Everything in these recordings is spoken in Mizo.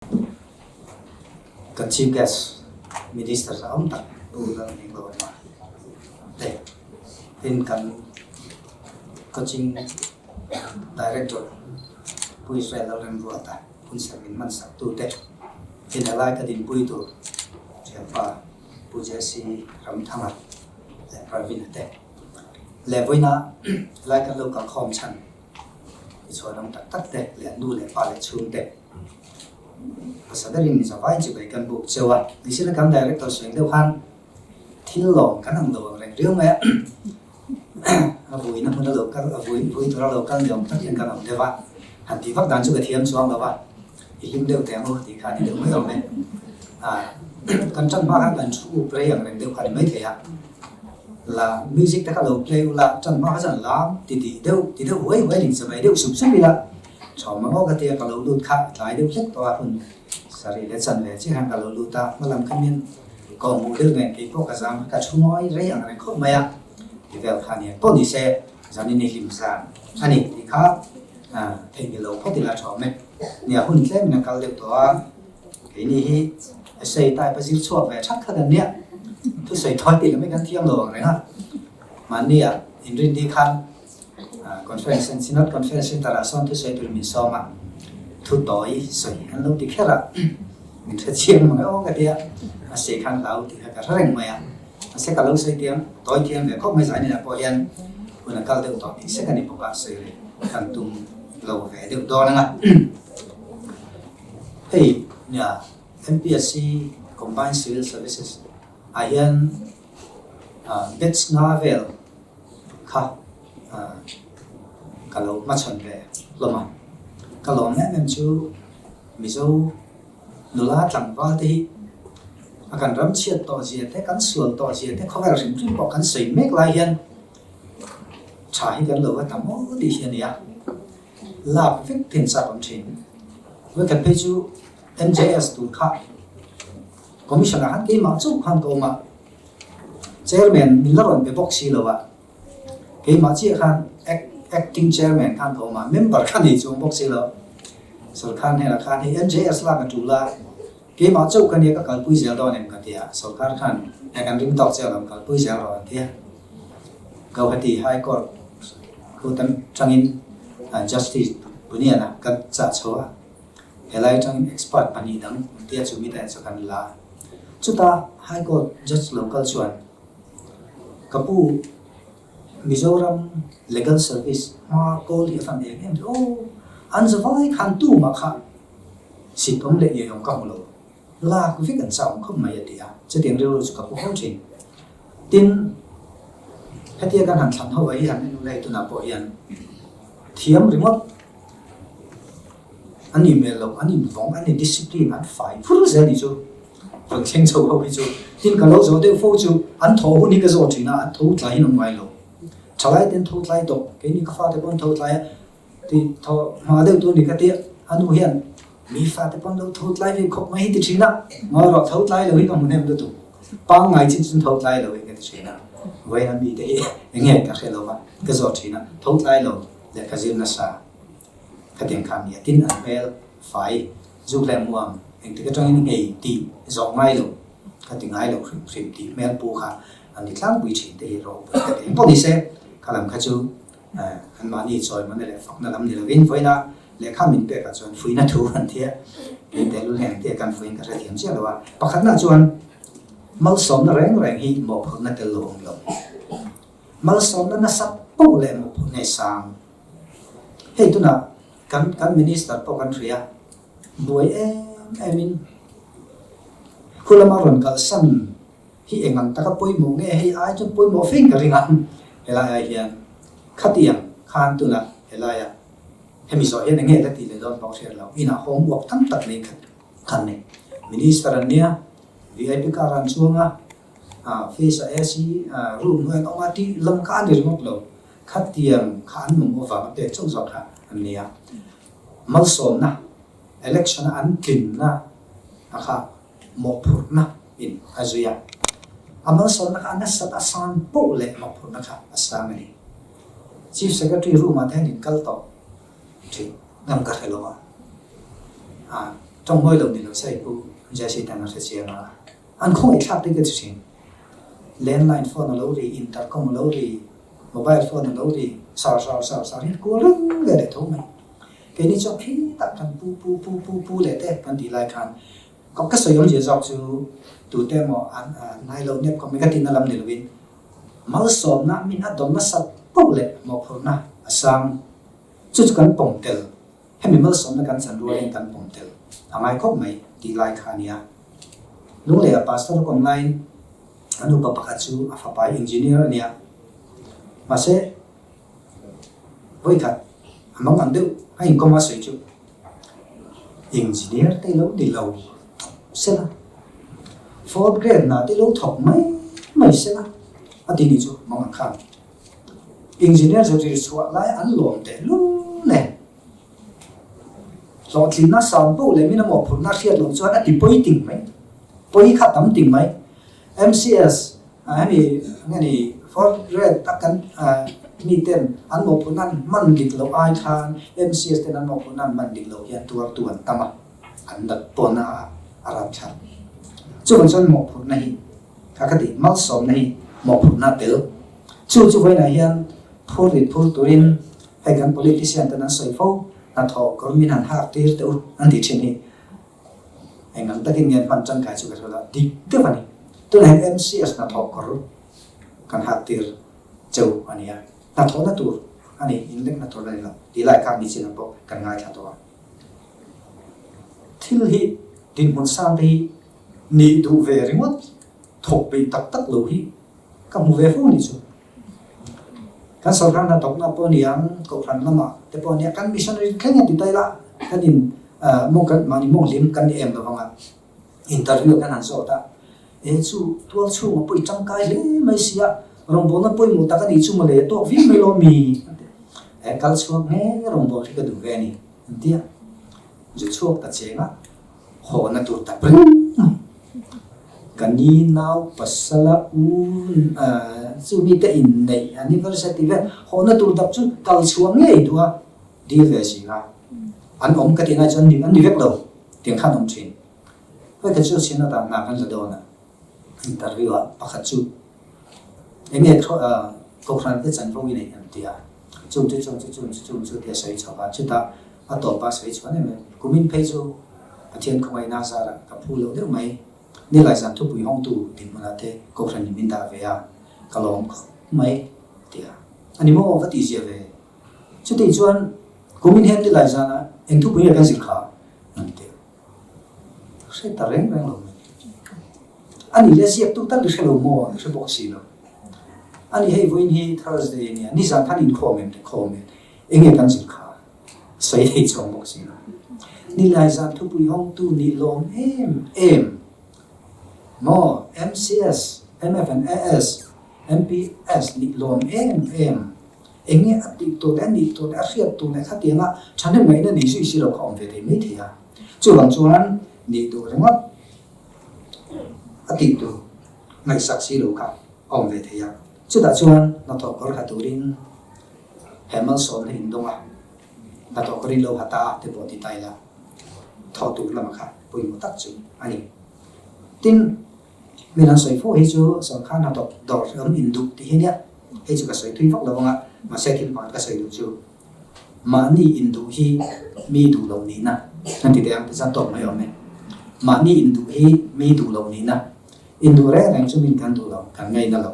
Kan Chief Guest Minister a awm tak Pu Lalninglo te tin kan Coaching Director Pu Israel Lalremruata hunserh min hmansak tu te tin helai ka dinpui tur thianpa Pu JC Ramthanga leh Pravina te leh vawiina helai kan lo kalkhawm chhan i chhuanawm tak tak te leh nu leh pa leh chhung te hmasa berin mi zavai chu bei kan buk cheu a, nisina kan director sawi deuh khan thil lawm kan ang lo ang reng riau mai a, a vuina hmun a lo kal a vui vui tur a lo kal ni awm tak hian kan awm deuh a, han tih vak dan chu ka thiam chuang lo va, i hlim deuh teh ang u tih kha a ni deuh mai awm e, kan tan hma khan kan thu up rei ang reng deuh kha a ni maithei a. La music te kha lo play ula tan hma kha chuan lam ti tih deuh ti deuh huai huai ling chawei deuh sup sup ila chhawm ang aw ka tia ka lo lut kha tlai deuh hlek tawh a hun sarih leh chan ve chiah khan ka lo lut a hma lam kha min kawh hmuh deuh nen kei pawh ka zam ka thu ngawi rei ang reng khawp mai a ti vel kha nia pawh ni se zanin i hlim zan a ni tih kha theih lo phawt ila chhawm e nia hun tlem in a kal deuh tawh a. Keini hi essay type a zir chhuak ve that kha kan nia. Thusawi thawi tih lam hi kan thiam lo ang reng a. Mahni ah inrinni khan conference an Synod Conference Centre ah sawn thusawi tur min sawm a, thu tawi sawi an lo ti kher a, min hre chiang mang e aw ka tia, a sei khan hlau tih kha ka hre reng mai a. Mahse ka lo sawi thiam, tawi thiam ve khawp mai zanin ah pawh hian hun a kal deuh tawh tih sek a ni bawk a, sawi rih kan tum lo ve deuh dawn ang a. Hei nia MPSC Combined Civil Services ah hian batch nga vel kha ka lo hmachhawn ve hlawm a. Ka lawm em em chu Mizo nula tlangval te hi a kan ram chhiat tawh zia te, kan sual tawh zia te, khawvel hrim hrim pawh kan sawi mek lai hian tha hi kan lo va tam aw tih hi a ni a. Lak vek thin chak awm thin. Vawikhat phei chu MJS tur kha Commission ah khan keimah chauh khan ka awm a, Chairman min la rawn pe bawk si lo a, keimah chiah khan Acting Chairman khan ka awm a, member kha nei chuang bawk si lo. Sorkar hnenah khan hei MJS lak a tul a, keimah chauh ka nia ka kalpui zel dawn em ka ti a, sorkar khan hei kan ring tawk che alawm kalpui zel rawh an ti a. Gauhati High Court khu tangin Justice Puniana kan chah chho a, helai atangin expert pahnih dang an tia chu mite chu kan la. Chuta High Court Judge lo kal chuan ka pu Mizoram Legal Service hma kawl hi a fan em em aw an zavai khan tumah kha sit awm leh ngei awm ka hmu lo. Lak vek an chauh khawp mai a ti a, chutiang rilru chu ka pu ho thin. Tin, hetia kan han thlan ho a hi han en ulei tunah pawh hian thiam ringawt an inmel lo, an invawng, an indiscipline, an fai fur zel ni chu rawn thleng chho ho hi chu. Tin, ka lo zawh deuh fo chu an thaw hun hi ka zawh thin a, an tho tlai in awm ngai lo. Thalai te an tho tlai tawh, keini ka fate pawh an tho tlai a, Ti thaw hma deuh tur ni ka ti a, a nu hian mi fate pawn lo tho tlai ve khawp mai hi ti thin a, ngawi rawh tho tlai lo hi ka hmu hnem lutuk, pangngai chin chun tho tlai lo hi ka ti thin a, vawiin a mite hi enge ka hre lo va, ka zawh thin a, tho tlai lo leh ka zir nasa khatiang khan nia, tin an hmel fai zuk leh muam engtik atangin nghei tih zawh ngai lo ka ti ngai lo hrim hrim tih hmel pu kha an ni tlangpui thin te hi ropui ka ti engpawh ni se khalam kha chu Anmahni chawimawna leh fakna lam ni lovin vawiina lehkha min pekah chuan fuihna thu an ti a, kei tehlul hian engtia kan fuihin ka hrethiam chiah lo a. Pakhatna chuan malsawmna reng reng hi mawhphurhna tel lo awm lo. Malsawmna nasa poh leh mawhphurhna hi sang. Hei tunah kan kan minister pawh kan hria, buai em emin khu lama rawn kalsan hi eng ang taka pawimawh nge hei ai chuan pawimawh fein ka ring a, helai ai hian khatiang khan tunah helaia hemi zawh hian enge la tih leh dawn pawh hriat loh inah homework tam tak nei khat khan nei minister an nia vip car an chuang a face a AC room hnuai an awm a tih lam kha a ni ringawt lo khatiang kha an mamawh vang a pek chauh zawk kha an nia malsawmna election a an tlinna a kha mawhphurhna in a zui a. A malsawmna kha a nasat a sang poh leh mawhphurhna kha a sang a ni. Chief Secretary room ah te hian in kal tawh thin ngam ka hre lo a. Tawng mawi lo ni lo se Pu Jesse tan a hre chiang a, an khawngaih thlak te ka ti thin. Landline phone a lo ri, intercom a lo ri, mobile phone a lo ri, sar sar sar sar hian kual reng ve leh tho mai. Keini chuan khitah kan pu pu pu pu pu leh te kan tih lai khan ka ka sawi awmzia zawk chu tute emaw an ngai lo nep khawp mai ka tihna lam ni lovin malsawmna min a dawm nasa poh leh mawhphurhna a sang chu chu kan pawm tel. Hemi malsawmna kan chan rualin kan pawm tel a ngai khawp mai tih lai kha a nia. Lungleiah pastor a kawm laiin a nupa pakhat chu a fapa engineer a nia. Mahse, vawikhat a mang ang deuh a inkawm a sawi chu engineer te lo ni lo thawk sela, fourth grade hna te lo thawk mai mai sela a ti ni chu mang ang khan. Engineer zirtir chhuah lai an lawm teh lul e. Hlawhtlinna sang poh leh min a mawhphurhna hriat loh chuan a ti pawi ting mai. Pawi kha tam ting mai. MCS hemi nge ni fourth grade a kan mi ten an mawhphurhna an hman dik loh ai khan MCS ten an mawhphurhna an hman dik loh hian tuartu an tam a, an nat pawn a a rapthlak. Chuvang chuan mawhphurhna hi Kha ka tih malsawmna hi mawhphurhna a tel. Chu chu vawiinah hian phur rit phur turin hei kan politician ten an sawi fo, hnathawh kawr min han hak tir teh u an tih thin hi eng ang takin nge an hman tangkai chu ka hre lo a, dik deuh a ni. Tunah hian MCS hnathawh kawr kan hak tir cheu a ni a, hnathawhna tur a ni, inlekna tur a ni lo tih lai kha nichinah pawh kan ngaithla tawh a. Thil hi dinhmun sang te hi Nih duh ve ringawt thawk peih tak tak lo hi ka hmu ve fo ni chu. Kan sorkar hnathawkna pawh ni ang, kohhran lamah te pawh nia, kan missionary thleng a ti ta ila, kan in mawng kan mahni mawng hlim kan ni em lovang a, interview kan han zawt a, e chu tual chhunga pawh i tangkai hle mai sia, rawngbawlna pawimawh tak a nih chu mawle tawk viau mai lo mi, e kal chhuak nge rawngbawlh hi ka duh ve a ni, an ti a, zu chhuak ta cheng a. Hawhna tur tak reng mai. Ka ni nau pasala u chu mite inneih anniversary vel hawhna tur tak chu kal chhuah ngei duh a dil ve si kha. An awm ka tih lai chuan an ni vek lo tiang khan awm thin. Hei kha chu chhin atan hna kan la dawn a interview ah pakhat chu eng nge kohhran te chanvo i neih an ti a chung chu chung chu chung chu chung chu tia sawi chho a chutah A tawp a sawi chhuah em em. Kumin phei chu Pathian khawngaihna zarah ka phu loh deuh mai. Nilai zan thupui hawngtu dinhmunah te Kohhran in min dah ve a, ka lawm khawp mai ti a. A ni maw va tih ziah ve. Chutih chuan kumin hian nilai zanah eng thupui nge kan zir kha an ti a. Hre ta reng reng lo mai. A nih leh ziaktu tal i hre lo maw? I hre bawk si lo. A nih hei vawiin hi Thursday a nia, nizan khan inkhawm em te khawm em? Enge kan zir kha? Sawi thei chuang bawk si lo. Nilai zan thupui hawngtu nih lawm em em maw? MCS, MF and AS, MPS nih lawm em em. Enge a tih tur leh a nih tur leh a hriat tur leh khatianga thahnem ngaihna nei zui si lo kha awm ve thei mai thei a. Chuvang chuan nih duh ringawt a tih tur ngaihsak si lo kha a awm ve thei a. Chutah chuan hnathawh kawr ha turin He malsawmna in dawng a, hnathawh ka rin lo ha ta te pawh ti ta ila, thawh tur lamah kha pawimawh tak chu a ni. Tin, min an sawi fo hi chu sawrkar hnathawk dawr ram in duh tih hi nia, hei chu ka sawi thui vak lo ang a, mahse thil pakhat ka sawi duh chu mahni in duh hi mi duh loh nihna an ti teh ang tichuan tawk mai awm e. Mahni in duh hi mi duh loh nihna, in duh reng reng chu min kan duh lo, kan ngaina lo.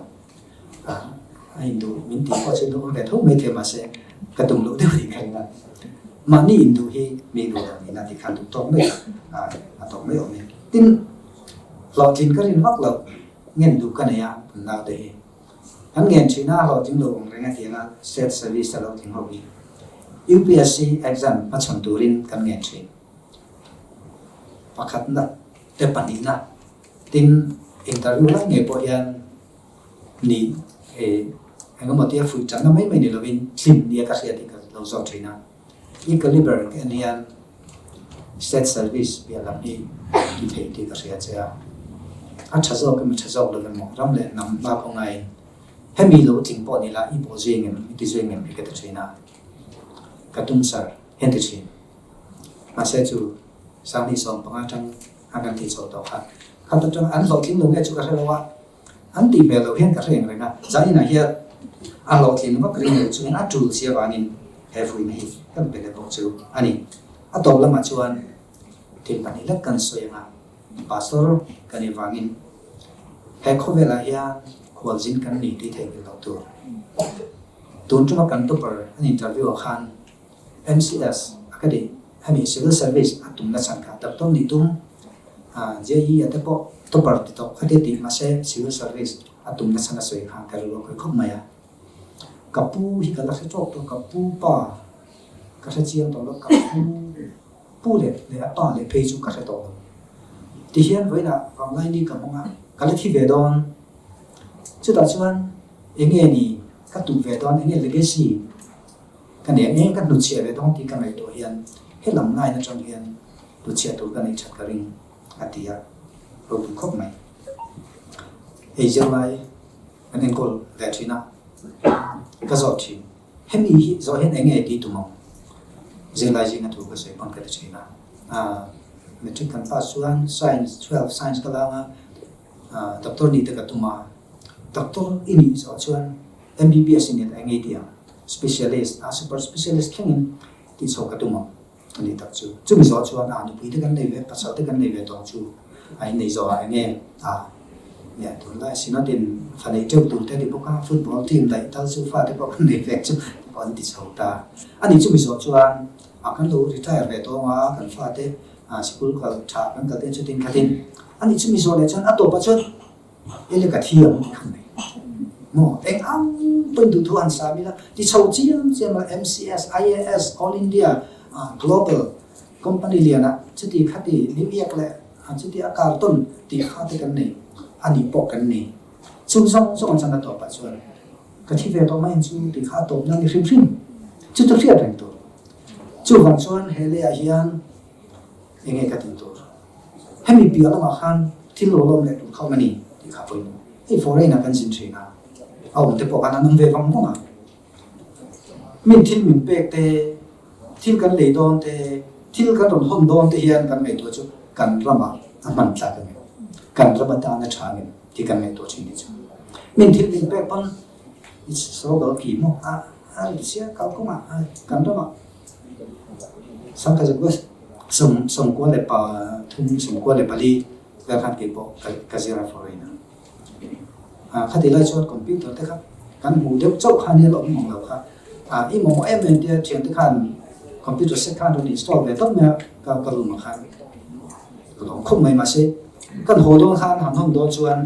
A induh min tih pawh chu duh ve tho mai thei mahse ka tum loh deuh tih ka ring a. Mahni induh hi mi duh lo nihna tih khan duh tawk mai a, a tawk mai awm e. Tin, hlawhtlin ka rin vak loh ngen duh ka nei a kan naute hi. Kan ngen thin a hlawhtling lo awm reng a tiang a state service a lo tling ho hi. UPSC exam hmachhawn turin kan ngen thin. Pakhatna te pahnihna tin interview lai ngei pawh hian Ni e, engemaw tia fuih channa mai mai ni lovin hlim nia ka hriat hi ka lo zawt thin a. I caliber ka en hian state service piah lam hi ti thei tih ka hria che a. A tha zawk emaw tha zawk lo emaw ram leh hnam hma khaw ngaiin hemi lo tling pawh ni la i bawh zui ngem i ti zui ngem hi ka ti thin a. Ka tum sar hian ti thin. Mahse chu. 25 atang a kan tih chhoh tawh kha. Khat atang an hlawhtling lo nge chu ka hre lo a, an tih hmel loh hian ka hre eng reng a, zaninah hian a hlawhtlin vak ring lo chungin a tul si avangin he fuihna hi kan pe leh bawk chu a ni. A tawp lamah chuan thil pahnih lek kan sawi ang a, Pastor ka nih vangin he khawvelah hian khualzin kan ni tih theihnghilh loh tur. Tun tuma kan topper an interview ah khan MCS a ka dih hemi civil service a tumna chhan kha doctor nih tum JE a te pawh topper ti tawh kha te tih mahse civil service a tumna chhan a sawi kha ka rilru a khawih khawp mai a. Ka pu hi ka la hre tawk tawh ka pu pa ka hre chiang tawh lo ka pu pu leh leh a pa leh phei chu ka hre tawh lo. Tihian vawiinah Vanglaini ka hmang a ka la thi ve dawn chutah chuan enge ni ka tum ve dawn enge legacy Ka nen eng ka hnutchhiah ve dawng tih ka ngaihtuah hian he lam line atang hian hnutchhiah tur ka neih that ka ring a ti a, ropui khawp mai. Hei zirlai kan enkawl ve thin a, ka zawt thin. Hemi hi zawh hian eng nge tih tum ang? Zirlai zinga thu ka sawi pawn ka ti thin a. Matric kan pass chuan science, 12 science ka lang a, Doctor nih te ka tum a, doctor i nih zawh chuan MBBS i nih eng nge tih ang? Specialist a super specialist thlengin tih chho ka tum ang a nih tak chu. Chumi zawh chuan a nupui te kan nei ve, pasal te kan nei ve tawng chu a innei zawh ah eng nge a nia tunlai Synod in fa nei teuh tur te a ni bawk a, football team daih tal chu fa te pawh kan nei vek chu ti pawh an ti chho ta. A nih chumi zawh chuan a kan lo retire ve tawng a, kan fa te sikul kal tha kan kal te chutin khatin a nih chumi zawh leh chuan a tawpah chuan Ele ka thi ang ti khan mai maw eng ang pawhin duhthu han sam ila ti chho chiam chiam a MCS, IAS, All India, Global company lianah chuti khati New York leh chuti a kartawn tih kha te kan nei a nih pawh kan nei chung zawng zawng chuan a tawpah chuan ka thi ve tawh mai ang chu tih kha a tawpna ni hrim hrim chu chu hriat reng tur chuvang chuan he leiah hian enge ka tih tur Hemi piah lamah khan thil lo lawm leh tur kha awm a ni tih kha pawimawh. Hei foreign ah kan zin thin a, a awm te pawh khan an awm ve vang vang a. Min thil min pek te, thil kan lei dawn te, thil kan rawn hawn dawn te hian kan ngaihtuah chu kan ramah a hman tlak a ngem, kan ram atan a tha a ngem tih kan ngaihtuah thin hi chu. Min thil min pek pawn so kal ki maw a a ri sia kalkawngah kan ramah Sangkha zakua 93, 94 vel khan kei pawh ka zir a foreign a. Khati lai chuan computer te kha kan hmuh deuh chauh kha nia la awm mang lo kha. I mamawh em em tia thiante khan computer set khan rawn install ve tawp mai a ka ka room ah khan ka lawm khawp mai mahse kan haw dawn khan han hawn dawn chuan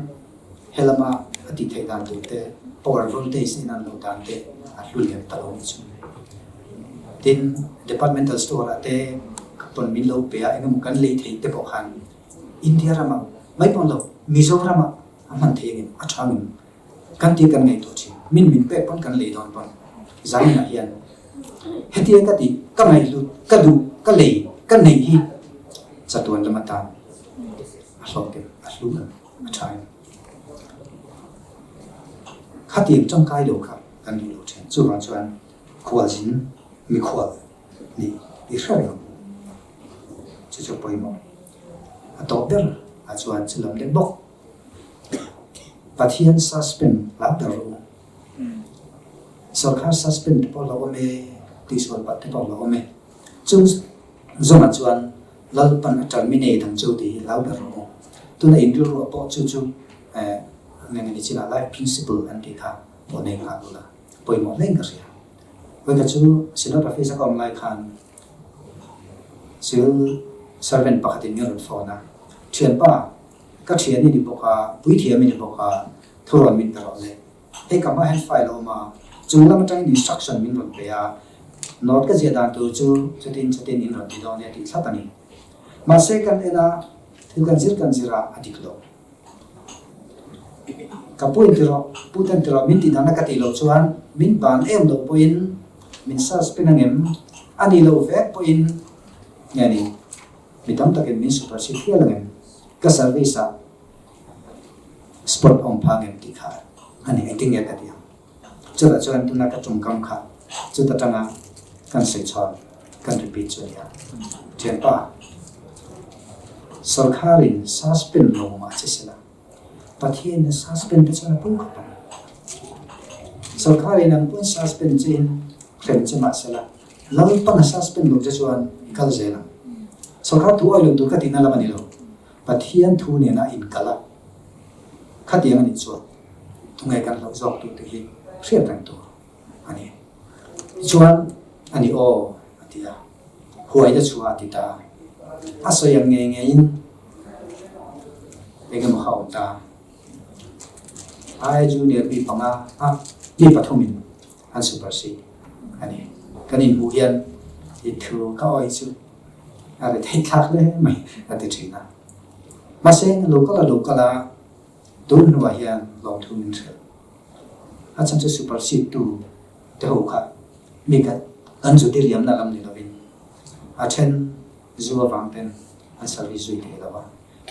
Helama a tih theih dan tur te, power voltage in an lo dan te a hlu lian ta lo ni chu. Tin, departmental store ah te ka pawn min lo pe a, engemaw kan lei thei te pawh khan India ramah mai pawn lo, Mizoramah a hman thei angem, a tha angem kan tih kan ngaihtuah thin. Min min pek pawn kan lei dawn pawn zaninah hian hetia ka tih, ka ngaihhlut, ka duh, ka lei, ka neih hi chatuan lam atan a hlawk em, a hlu em. a tha em? Khatiang tangkai lo kha kan duh lo thin. Chuvang chuan khualzin mikhual nih i hre reng ang u. Chu chu pawimawh a tawp ber ah chuan chu lam leh bawk. Pathian suspend hlau ber rawh u. Sorkar suspend te pawh hlauh awm e, tihsual palh te pawh hlauh awm e. Chung zawngah chuan Lalpan a terminate ang chu tih hi hlau ber rawh u. Tuna in rilruah pawh chu chu nge ni chinah life principle an tih kha pawh nei nghal ula pawimawh hlein ka hria. Vawikhat chu Synod office a ka awm lai khan civil servant pakhatin min rawn phone a, Thianpa, ka thian i ni bawk a, puithiam i ni bawk a, thurawn min pe rawh le. Hei ka hma hian file a awm a, chung lam atangin instruction min rawn pe a, note ka ziah dan tur chu chutin chutin in rawn ti dawn nia tih thlap a ni. Mahse kan en a, thil kan zir kan zir a, a dik lo. Ka pu in ti rawh, pu ten ti rawh min tih dana ka tih loh chuan min ban em loh pawhin min suspend angem, a nih loh vek pawhin nge ni, mi tam takin min supersede hial angem, ka service ah Sport awm phang em tih kha a ni engtin nge ka ti ang. Chutah chuan tuna ka tawngkam kha chuta tanga kan sawi chhawn kan repeat chu a ni a. Thianpa, Sorkharin suspend lo mah che sela, Pathianin a suspend te chuan a pawi khawp ang. Sorkharin an pawn suspend chein hrem che mah sela, Lalpan a suspend lo che chuan i kal zel ang. Sorkar thu awih lo tur ka tihna lam a ni lo. Pathian thu nena inkal a, khatiang a nih chuan tunge kan hlauh zawk tute hi hriat reng tur a ni. Tichuan, a ni aw, a ti a, huai te chhuah a ti ta. A sawi ang ngei ngeiin eng emaw kha a awm ta. Ai junior mi panga a mi pathumin an super si a ni. Kan inhmuh hian i thu ka awih chu a ri theih thlak hle mai a ti thin a. Mahse, lo kal a lo kal a, tun hnuah hian lawmthu min hrilh. A chhan chu supersede tu te ho kha mi khat an zu diriamna lam ni lovin a then zu avang ten an service zui thei lo a,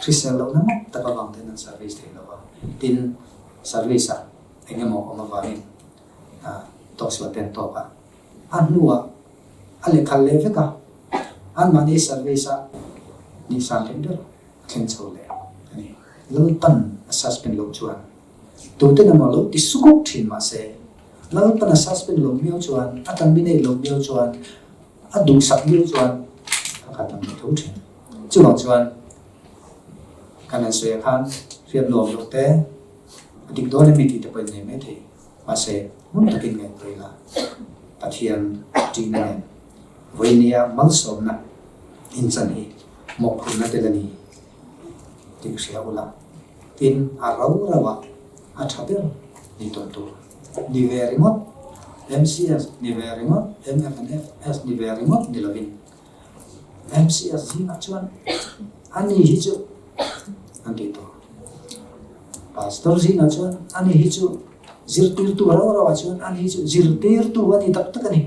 hrisel lohna mak tak avang ten an service thei lo a, tin service ah eng emaw awm avangin tawksual te an tawk a, a hnuah a lehkhalh leh vek a, anmahni service ah nihsan theih ber a thleng chho leh a ni. Lalpan a suspend loh chuan Tuten emaw lo ti sukuk thin mahse, Lalpan a suspend lo miau chuan, a terminate lo miau chuan, a duhsak miau chuan a khat ang tho thin. Chuvang chuan kan han sawi ah khan hriat nuam loh te, a dik dawn emi tih te pawh in nei mai thei. Mahse, hmun takin ngaihtuah ila, Pathian ṭihna nen vawinia malsawmna inchan hi mawhphurhna tel a ni tih hria ula. Tin, a rau rau a, a tha ber ni tawn tur. Ni ve ringawt, MCS ni ve ringawt, MFNFS ni ve ringawt ni lovin, MCS zingah chuan a ni hi chu an tih tur. Pastor zingah chuan a ni hi chu zirtirtu rau rauah chuan a ni hi chu zirtirtu a ni tak tak a ni.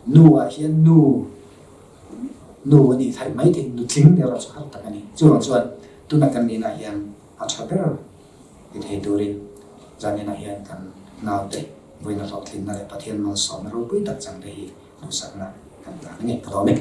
Nu ah hian nu Nu a nih theih mai thei, nutling erawh chu har tak a ni. Chuvang chuan tuna kan nihna hian a tha ber ti thei turin zaninah hian kan naute vawiina hlawhtlinna leh Pathian malsawmna ropui tak changte hi duhsakna kan hlan a ni. Ka lawm e.